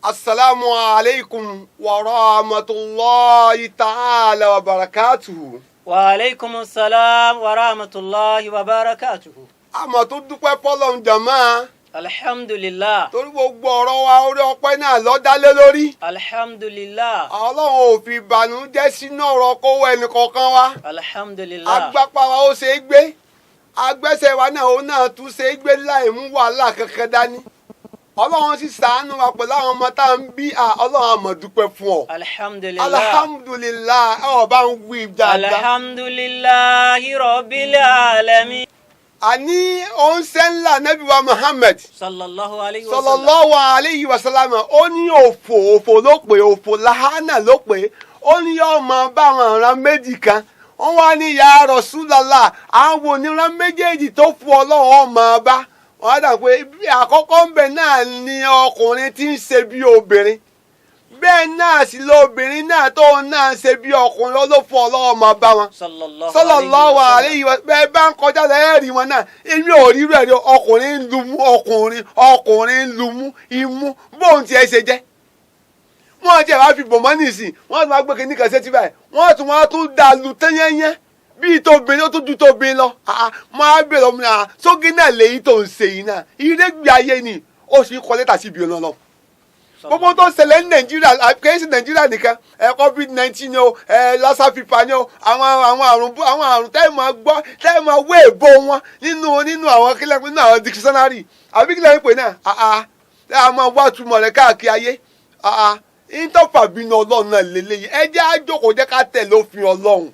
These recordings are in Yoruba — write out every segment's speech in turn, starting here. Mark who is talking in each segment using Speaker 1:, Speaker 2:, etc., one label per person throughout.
Speaker 1: Asalaamu alaykum wa rahmatulahi ta'ala wa barakatuhu.
Speaker 2: Wa aleykum salaam wa rahmatulahi wa barakatuhu.
Speaker 1: Àmọ́ tó dúpẹ́ fọlọ́run jàmá.
Speaker 2: Alhamdulillah.
Speaker 1: Torí gbogbo ọ̀rọ̀ wa, orí ọpẹ́ náà ló dá lé lórí.
Speaker 2: Alhamdulillah.
Speaker 1: Ọlọ́run ò fi ìbànújẹ́ sínú ọ̀rọ̀ kówó ẹnì kọ̀ọ̀kan wa.
Speaker 2: Alhamdulillah.
Speaker 1: Agbápá wa, ó ṣe é gbé. Agbẹ́sẹ̀ wa náà, ó náà tún ṣe é gbé láì mú wàhálà kankan dání. Ọlọ́run sì ṣàánú wa pẹ̀lú àwọn ọmọ tá à ń bí. Ọlọ́run, a máa dúpẹ́ fún ọ.
Speaker 2: Alhamdulillah.
Speaker 1: Alhamdulillah, ẹ bá ń wí dáadáa.
Speaker 2: Alhamdulillahi rabbil alamin.
Speaker 1: Àní òjíṣẹ́ ńlá Nábì wa Muhammad
Speaker 2: sallallahu alayhi wa sallam.
Speaker 1: Sallallahu alayhi wa sallam, ó ní òfò, òfò ló pè, òfò lahánà ló pè. Ó ní yóò máa bá àwọn ìran méjì kan. Wọ́n wá ní, "Ya Rasulullah, àwọn oníran méjèèjì tó fún Ọlọ́run ọmọ bá?" Wọ́n á dà pé àkọ́kọ́ ń bẹ náà ni ọkùnrin tí ń ṣe bí obìnrin, bẹ́ẹ̀ náà sì lóbìnrin náà tó náà ṣe bí ọkùnrin, ló fún Ọlọ́run máa bá wọn.
Speaker 2: Sallallahu
Speaker 1: sallallahu alayhi wa bẹ́ẹ̀ bá ń kọjá lẹ́ẹ̀rí wọn náà. Èmi ò rí rẹ̀ rí. Ọkùnrin ń lumú ọkùnrin, ọkùnrin ń lumú imú. Bóun tiẹ̀ ṣe jẹ́, wọ́n tiẹ̀ wá fi bòmọ́ nìsín, wọ́n tún wá gbé kinní kan sétí báyìí, wọ́n tún wá tún dà lù tẹ́yẹ́yẹ́ bíi tóbìnrin, ó tún ju tóbìnrin lọ. Máa bèrè ọmọ náà sógin náà lèyí tó ń ṣe yìí náà, ìrẹ́gbẹ̀ ayé ni ó sì kọ́ lẹ́tà síbi ọ̀nà lọ. Gbogbo tó ń ṣẹlẹ̀ ní Nàìjíríà, kìí ṣe Nàìjíríà nìkan, COVID-19 ni o, Lassa fever ni o, àwọn àrùn tẹ́ ẹ̀ máa gbọ́, tẹ́ ẹ̀ máa wé èbó wọn nínú àwọn kílẹ̀, nínú àwọn dictionary àbí kílẹ̀ ń pè náà, tẹ́ ẹ máa wá túmọ̀ rẹ̀ káàkiri ayé. Ìtọ́fà bínú Ọlọ́run náà lélẹ́yìí. Ẹ jẹ́ á jókòó, jẹ́ ká tẹ̀lé òfin Ọlọ́run.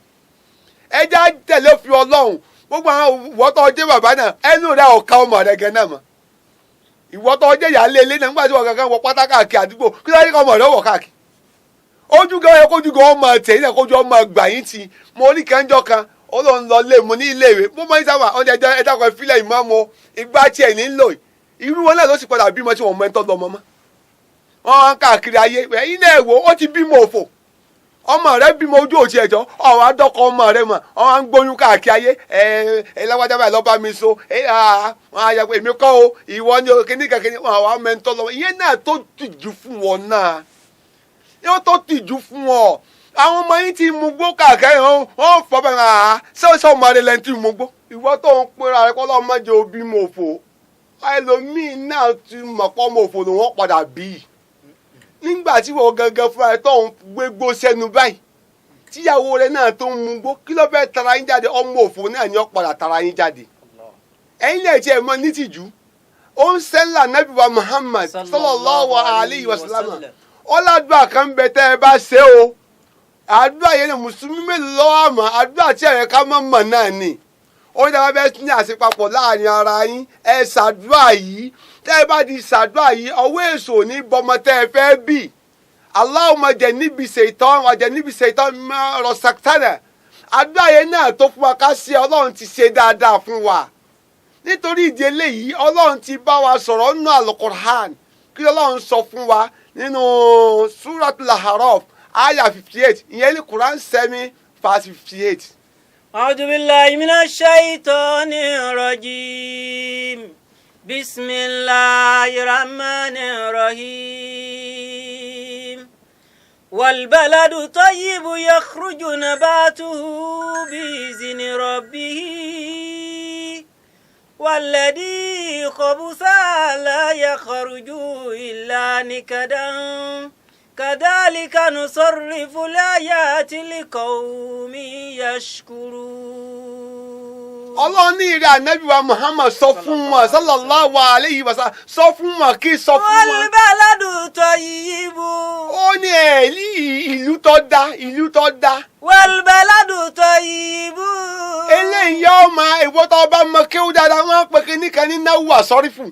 Speaker 1: Ẹ jẹ́ á tẹ̀lé òfin Ọlọ́run. Gbogbo àwọn ìwọ́tọ̀ ọjẹ́ bàbá náà, ẹnu rẹ̀ ọ̀ka ọmọ rẹ̀ gan náà mọ́. Ìwọ tó jẹ́ ìyáálé ilé náà, nígbà tí wọ́n kankan wọ pátá káàkiri àdúgbò, kí ló dé kọ́ ọmọ rẹ̀ wọ̀ káàkiri? Ojú gan yẹ kójú gan ọmọ tẹ̀yìn náà, kójú ọmọ gbà yín ti. Mo rí kẹ́ńjọ́ kan, ó lóun lọ lé mo ní ilé ìwé. Mo máa ń sábà ọ̀nà ẹ̀dá ẹ̀dá kan fílẹ̀ ìmọ̀ mọ́ ìgbà tiẹ̀ ní lò. Irú wọn náà ló sì padà bímọ tí wọ́n mọ ẹ̀ńtọ́ lọ́mọ mọ́. Wọ́n wá ń káàkiri ayé. Ẹ̀yin náà wò ó, ti bímọ òfò. Ọmọ rẹ bímọ ojú òtí ẹjọ ọwọ adọkọ ọmọ rẹ mọ. Wọn á ń gbóyún káàkiri ayé. Ẹ ẹ lágbájá báyìí lọ́ba mi so. Ẹ wọn á yẹ pé èmi kọ́ o, ìwọ ni o, kíní kan kíní. Wọn àwọn amẹ́ńtọ́ lọ́wọ́. Ìyẹn náà tó tìjú fún wọn náà, yóò tó tìjú fún ọ. Àwọn ọmọ yín ti mú gbó káàkiri, wọn fọ bẹ́ẹ̀. Ṣé ọmọ rẹ lẹ́ni tí mú gbó? Ìwọ tó ń pera rẹ kọ́ lọ́mọdé òbí mọ̀ òfò, ẹlòmíín náà ti mọ̀ pọ́ mọ̀ òfò ló wọ́n padà bí nígbà tí wọ́n gangan fúnra rẹ̀ tó ń gbégbó sẹ́nu báyìí, tíyàwó rẹ̀ náà tó ń mú gbó. Kí ló fẹ́ tara yín jáde? Ọmọ òfò náà ni ó padà tara yín jáde. Ẹ̀yin náà tiẹ̀ mọ nítìjú. Òjíṣẹ́ ńlá Nábì wa Muhammad sallallahu alayhi wa sallam, ọ̀làdúrà kan bẹ tẹ́ ẹ bá ṣe o. Àdúrà yẹn ni mùsùlùmí mélòó lọ́wọ́ àmọ́ àdúrà tí ẹ̀rẹ́ ká mọ̀ mọ̀ náà ni ó ní dábàá bẹ́ẹ̀ ní àṣepapọ̀ láàrin ara yín. Ẹ ṣàdúrà yìí. Tẹ́ ẹ bá ti ṣàdúrà yìí, ọwọ́ èso ní bọmọ tẹ́ ẹ fẹ́ bì. Allahumma jannibi shaitan wa jannibi shaitan ma razaqtana. Àdúrà yẹn náà tó fún wa ká ṣe. Ọlọ́run ti ṣe dáadáa fún wa. Nítorí ìdí eléyìí, Ọlọ́run ti bá wa sọ̀rọ̀ nínú Alukur'an. Kí Ọlọ́run sọ fún wa nínú Suratul Araf, aya 58? Ìyẹn ní Quran 7 verse 58.
Speaker 2: أعوذ بالله من الشيطان الرجيم. بسم الله الرحمن الرحيم. والبلد طيب يخرج نباته بإذن ربه والذي خبث لا يخرج إلا نكدا كذلك نصرف الآيات لقوم يشكرون.
Speaker 1: Ọlọ́run ní, ìrẹ́ Ànábì wa Muhammad, sọ fún wọn, sallallahu alayhi wa sallam, sọ fún wọn. Kí sọ fún wọn?
Speaker 2: والبلد طيب.
Speaker 1: Ó ní ẹ̀ ní ìlú tó dá, ìlú tó dá.
Speaker 2: والبلد طيب.
Speaker 1: Eléyìí yóò máa ìwọ tó bá mọ kéwú dáadáa, wọ́n ń pè kíní kan ní náwó àsọ́rífù,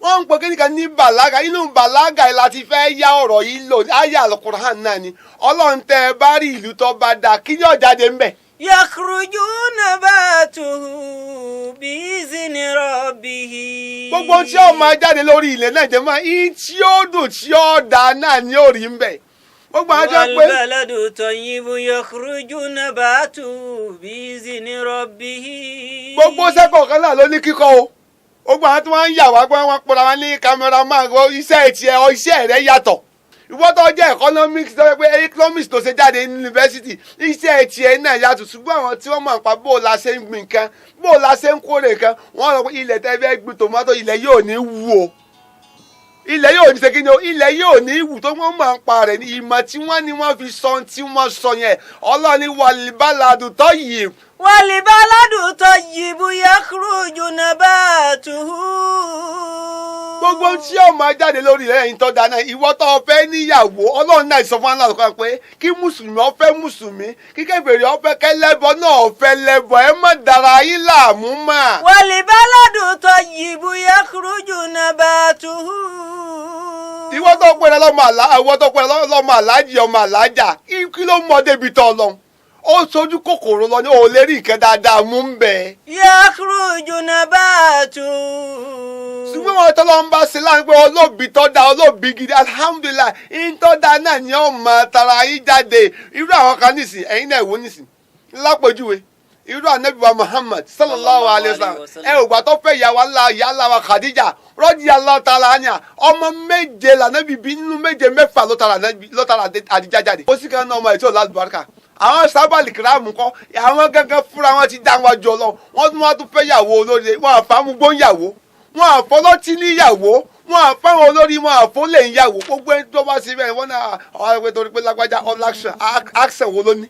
Speaker 1: wọ́n ń pè kíní kan ní bàlágà. Inú bàlágà yìí láti fẹ́ yá ọ̀rọ̀ yìí lò. Ayé Alukur'an náà ni Ọlọ́run. Tẹ́ ẹ bá rí ìlú tó bá dáa, kí yóò jáde ńbẹ̀?
Speaker 2: يخرج نباته بإذن ربه.
Speaker 1: Gbogbo tí ó máa jáde lórí ilẹ̀ náà jẹ́ máa yín tí ó dùn, tí ó dáa náà ni ó rí ńbẹ̀. Gbogbo àwọn jẹ́ pé
Speaker 2: والبلد طيب يخرج نباته بإذن ربه.
Speaker 1: Gbogbo sẹ́kọ̀ọ́ kan náà ló ní kíkọ́ o. Gbogbo àwọn tí wọ́n ń yà wá pé wọ́n pera wọn ní cameraman, iṣẹ́ tiẹ̀ ọ, iṣẹ́ rẹ̀ yàtọ̀. Ìwọ tó jẹ́ economics, tó jẹ́ pé economics tó ṣe jáde ní yunifásitì, iṣẹ́ tiẹ̀ náà yàtọ̀. Ṣùgbọ́n àwọn tí wọ́n mọ̀ nípa bó o la ṣe ń gbìn nǹkan, bó o la ṣe ń kórè nǹkan, wọ́n sọ pé ilẹ̀ tẹ́ fẹ́ gbin tòmátò, ilẹ̀ yóò ní wù o, ilẹ̀ yóò ní ṣe kí ni o, ilẹ̀ yóò ní ìwù tó wọ́n máa ń pa rẹ̀ ní ìmọ̀ tí wọ́n ní wọ́n fi sọ tí wọ́n sọ yẹn. Ọlọ́ni wàlíbáládù tó yìí.
Speaker 2: Wàlíbáládù tayyibu yakhruju nabatuhu.
Speaker 1: Gbogbo tí yóò máa jáde lórí rẹ̀ yìí tó dáná. Ìwọ tó o fẹ́ níyàwó, Ọlọ́run náà sọ fún aláàlú kan pé kí mùsùlùmí ó fẹ́ mùsùlùmí, kí kèfèrí ó fẹ́ kẹ́lẹ́bọ náà ó fẹ́ lẹ́bọ, ẹ má dara yín láàmú mà.
Speaker 2: Wàlíbáládù tayyibu yakhruju nabatuhu.
Speaker 1: Ìwọ tó pèrè lọ́mọ àlá, ìwọ tó pèrè lọ́mọ àlájì, ọmọ àlájà, kí ló mọ débi tó lọ? Ó sojú kòkòrò lọ ní o lè rí nǹkan dáadáa mú ń bẹ.
Speaker 2: Yakhruju nabatuhu.
Speaker 1: Ṣùgbọ́n wọn tọ́lọ́ ń bá ṣe láàrin pé olóbi tó da, olóbi gidi, alhamdulillahi, ń tó da náà ni ó máa tara yín jáde. Irú àwọn kan nísìn, ẹ̀yin náà wò nísìn lápèjúwe, irú anabi wa Muhammad sallallahu alayhi wa sallam, ẹ ò gbà tó fẹ́ ìyàwó ńlá, ìyá ńlá wa Khadija radiyallahu ta'ala anha, ọmọ méje lànàbí bí, nínú méje, mẹ́fà ló tara Àdìjà jáde. Ó sì kan náà ọmọ ètò lálùbáríkà. Àwọn sábàlì kìrámù kọ́, àwọn gángan fúnra wọn ti dá wọn jọ lọ. Wọ́n tún wọ́n tún fẹ́ yàwó olórí wọn, àfàmúgbó yàwó wọn, àfọlọ́tí níyàwó wọn, àfáwọn olórí wọn, àfọlẹ̀ ń yàwó. Gbogbo ẹni tó bá sí bẹ́ẹ̀ wọ́n náà ọ̀rọ̀ pé torí pé lágbájá ọ̀làṣàn accent wo ló ní?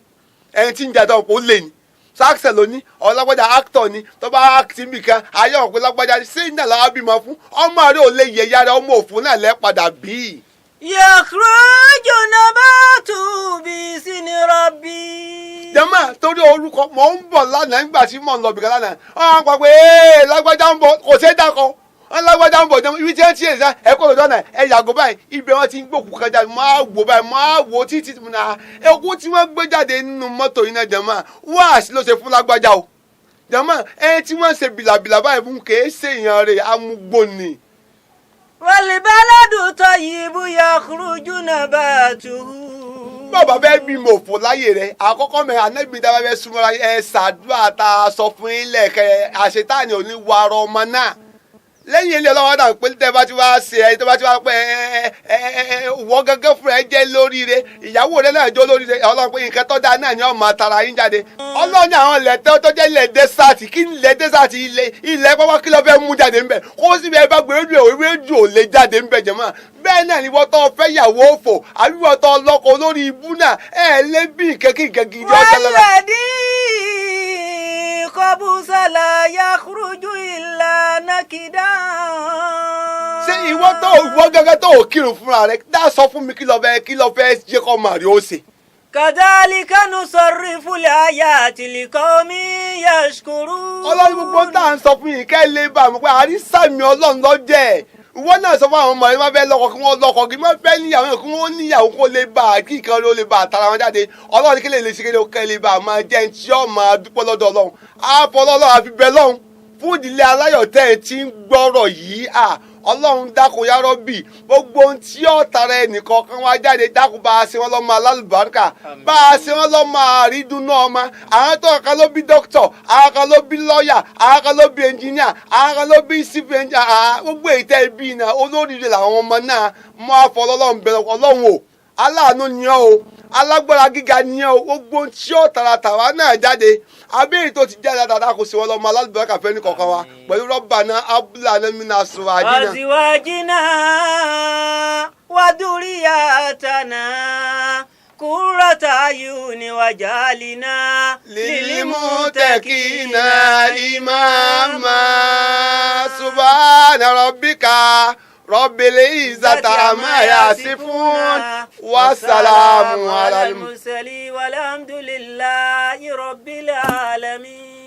Speaker 1: Ẹni tí ń jà tó kò lè ní so accent ló ní. Ọ̀làgbájá actor ni, tó bá act nìkan ayé ọ̀pẹ lágbájá ṣé ní àlọ́ bímọ fún ọmọ rẹ ò lè yẹ ìyá rẹ, ọmọ òfò náà lẹ́ padà bí.
Speaker 2: Yakhruju nabatuhu bi'izni rabbi.
Speaker 1: Jẹ́mọ̀ torí orúkọ mò ń bọ̀ lánàá, nígbà tí mò ń lọ bìkan lánàá, wọ́n á pa pé ee lágbájá ń bọ̀, kò ṣeé dákọ̀ wọ́n lágbájá ń bọ̀. Jẹ́mọ̀ ibi tí wọ́n ti ṣe ìṣá ẹ̀kọ́ lọ́jọ́ náà, ẹ yàgò báyìí, ibẹ̀ wọ́n ti ń gbòkú kan jáde. Mọ́ á wò báyìí, mọ́ á wò títí náà, ẹkú tí wọ́n gbé jáde nínú mọ́tò yìí náà. Jẹ́mọ̀ wáàsí ló ṣe fún lágbájá o. Jẹ́mọ̀ ẹni tí wọ́n ṣe bìlàbìlà báyìí fún kèé ṣe èèyàn rẹ̀, amúgbó ni.
Speaker 2: Wàlíbáládù tayyibu yakhruju nabatuhu.
Speaker 1: Bàbá fẹ́ bímọ òfò láyé rẹ̀, àkọ́kọ́ mẹ́ anábì tá a bá fẹ́ súnmọ́ra, ẹ ṣàdúrà tá a sọ fún yín lẹ́ẹ̀kẹ́, àṣetáàní ò ní warọ ọmọ náà lẹ́yìn ilé ọlọ́wọ́ dà pé tẹ́ bá ti wá ṣe ẹ tó bá ti wá pẹ́ ẹ ẹ ẹ wọ́ gángan fúnra ẹ jẹ́ lóríire, ìyàwó rẹ náà jẹ́ olóríire, Ọlọ́run pé nǹkan tó dáa náà ni ọmọ tara yín jáde. Ọlọ́run ní àwọn ilẹ̀ tó jẹ́ ilẹ̀ desert, kí ni ilẹ̀ desert, ilẹ̀ pápá, kí ló fẹ́ mú jáde ńbẹ̀? Kó sì bẹ́ẹ̀ bá gbé rédíò, rédíò lè jáde ńbẹ̀. Jẹ̀mọ́ bẹ́ẹ̀ náà ni wọ́n tó fẹ́ yàwó òfò àbí wọ́n tó lọ́kọ olórí ibú náà, ẹ̀ lé bí nǹkan kí nǹkan gidi ọ̀sẹ̀ lọ́la.
Speaker 2: Walladhi khabusa la yakhruju illa nakidan.
Speaker 1: Ṣé ìwọ tó ìwọ gẹ́gẹ́ tó ò kírun fúnra rẹ dá, sọ fún mi, kí ló fẹ́ jẹ́ kọ́ màrí ó ṣe?
Speaker 2: Kadhalika nusarrifu al-ayati liqawmin yashkurun.
Speaker 1: Ọlọ́run, gbogbo tá à ń sọ fún yìí kẹ́ lè bá mi pé àrísàmì Ọlọ́run lọ́jẹ́. Ìwọ náà sọ fún àwọn ọmọ rẹ, má fẹ́ lọ́kọ kí wọ́n lọ́kọ, kí wọ́n fẹ́ níyàwó kí wọ́n níyàwó, kó lè bá a kí nǹkan ló lè bá a tara wọn jáde. Ọlọ́run kí lè lè ṣe kéde kẹ́ lè bá a máa jẹ́ ẹni tí ó máa dúpẹ́ lọ́dọ̀ Ọlọ́run. Àfọlọ́lọ́ àfi bẹ lọ́hùn fún ìdílé aláyọ̀ tẹ́ ẹ ti ń gbọ́rọ̀ yìí. À Ọlọ́run, dákun yárọ́ bì, gbogbo ohun tí ó tara ẹnìkan kan wá jáde, dákun bá a ṣe wọ́n lọ́mọ alálùbáríkà, bá a ṣe wọ́n lọ́mọ àrídùnnú ọmọ. Àwọn tó kan ló bí dókítọ̀, àwọn kan ló bí lọ́ọ̀yà, àwọn kan ló bí ẹnjìníà, àwọn kan ló bí civil engineer. Gbogbo èyí tẹ́ bí náà, olóríire làwọn ọmọ náà mọ́. Àfọlọ́lọ́run bẹ̀rẹ̀, Ọlọ́run o, aláàánú ni ọ́ o, alágbára gíga ni ọ́ o. Gbogbo ohun tí ó tara tàwa náà jáde àbí èyí tó ti jáde dáadáa, kò sí wọn lọ́mọ alálùbáríkà fẹ́ ní kọ̀ọ̀kan wa pẹ̀lú rọ́bà náà abúlé anamínà sọ̀rọ̀ àdínà.
Speaker 2: أزواجنا وذرياتنا قرة أعين واجعلنا
Speaker 1: للمتقين إماما. سبحان ربك رب العزة عما يصفون وسلام على
Speaker 2: المرسلين والحمد لله رب العالمين.